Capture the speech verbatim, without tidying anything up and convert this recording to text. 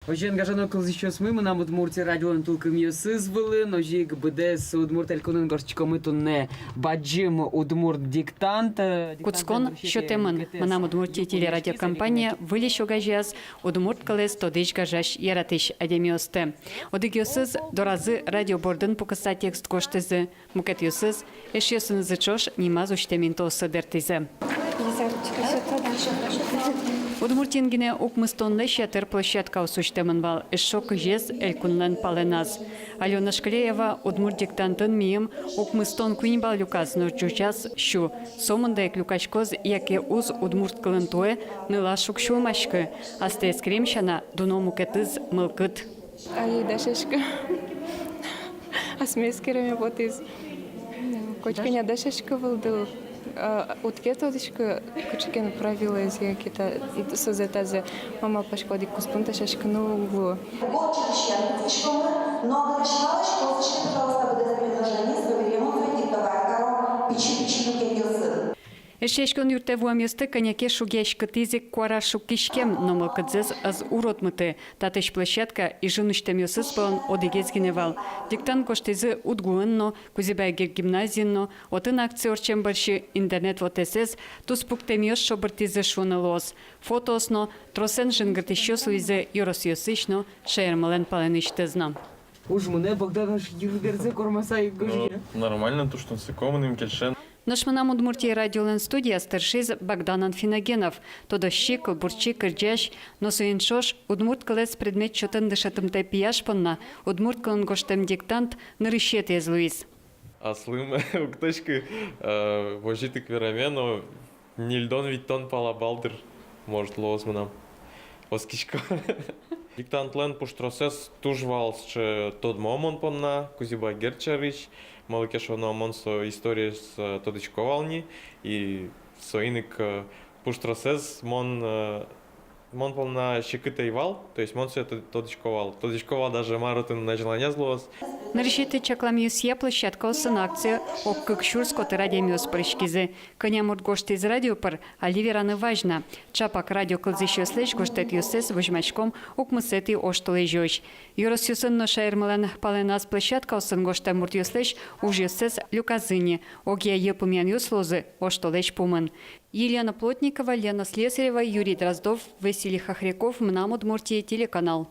Озьыен, гажано кылзӥсьёсмы, «Мынам Удмуртие» радиолэн тулкымъёсыз вылын. Озьы ик быдэс Удмурт Элькунын гожтӥськомы туннэ бадӟым удмурт диктант. Кутскон сётэмын. «Мынам Удмуртие» телерадиокомпания выльысь огазеяз удмурт кылэз тодӥсь, гажась, яратӥсь адямиосты. Одӥгъёсыз доразы радио бордын пукыса текст гожтӥзы. Мукетъёсыз эшъёсынызы ӵош нимаз усьтэм интыосы бертӥзы. Удмуртиын гинэ укмыстонлэсь ятыр площадкаос усьтэмын вал, эшшо кызез элькунлэн палэназ. Алёна Шкляева «Удмурт диктантын» мийым укмыстон куинь балл люказ, нош ӟучаз — сю. Сомында ик люкаськоз яке уз удмурт кылын туэ, нылаш уг сюлмаськы. Астэ эскерем сяна, дуно мукетыз — мылкыд. Ай, дасясько. Асме эскереме потӥз. Котькыня дасясько вылды. А, уд ке тодӥськы кыӵе ке но правилоез яке та, созэ-тазэ. Мон малпасько, одӥг куспын дасяськыны уг луы. Год чырысен кутскиськомы, но нырысь валысь ползӥське, пожалуйста, быдэс предложениез выллем диктовать каро пичи-пичи люкетъёсын. Эшъяськон юртэ вуэмъёсты кӧня ке шугъяськытӥз ик куара шуккиськем, но мылкыдзэс ӧз уродмыты. Татысь площадка Ижын усьтэмъёсыз пӧлын одӥгез гинэ вал. Диктант гожтӥзы УдГУын но, Кузебай Герд гимназиын но. Отын акция ортчем бӧрсьы интернет вотэсэз туспуктэмъёс шобыртӥзы шуыны луоз. Фотоос но тросэн жингыртӥсьёс луизы ёросъёсысь но, шаермылэн палэнысьтыз но. Уж мынэ, Богдан нош йыр берзэ кормаса ик гожъя. Ну, нормально, туж тунсыко, мыным кельше. Нош «Мынам Удмуртие» радиолэн студияз тыршиз Богдан Анфиногенов, тодосчи, кылбурчи, кырӟась. Но соин ӵош удмурт кылэз предмет чотын дышетымтэ пияш понна удмурт кылын гожтэм диктант нырысетӥез луиз. Аслым уг тодӥськы, э, возьыт ик вераме, но ньыльдон-витьтон пала балл, дыр, может, луоз мынам. Оскисько. Диктантлэн пуштросэз туж вал сыӵе тодмо мон понна Кузебай Герд сярысь, малы ке шуоно, мон со историез, э, тодӥсько вал ни, и соин ик, э, пуштросэз мон, э, мон понна секыт ӧй вал, то есть мон сое то-, тодӥсько вал. Тодӥсько вал даже, мар отын азьланяз луоз. Нырысетӥ чакламъёсъя, площадкаосын акцие ог кык сюрс котыр адямиос пыриськизы. Кӧня мурт гожтӥз радио пыр, али вераны вазь на. Чапак радио кылзӥсьёслэсь гожтэтъёссэс возьмаськом укмысэтӥ оштолэзёзь. Ёросъёсын но шаермылэн палэназ площадкаосын гожтэм муртъёслэсь ужъёссэс люказы ни. Огъя йылпумъянъёс луозы оштолэзь пумын. Елена Плотникова, Лена Слесарева, Юрий Дроздов, Василий Хохряков, «Мынам Удмуртие» телеканал.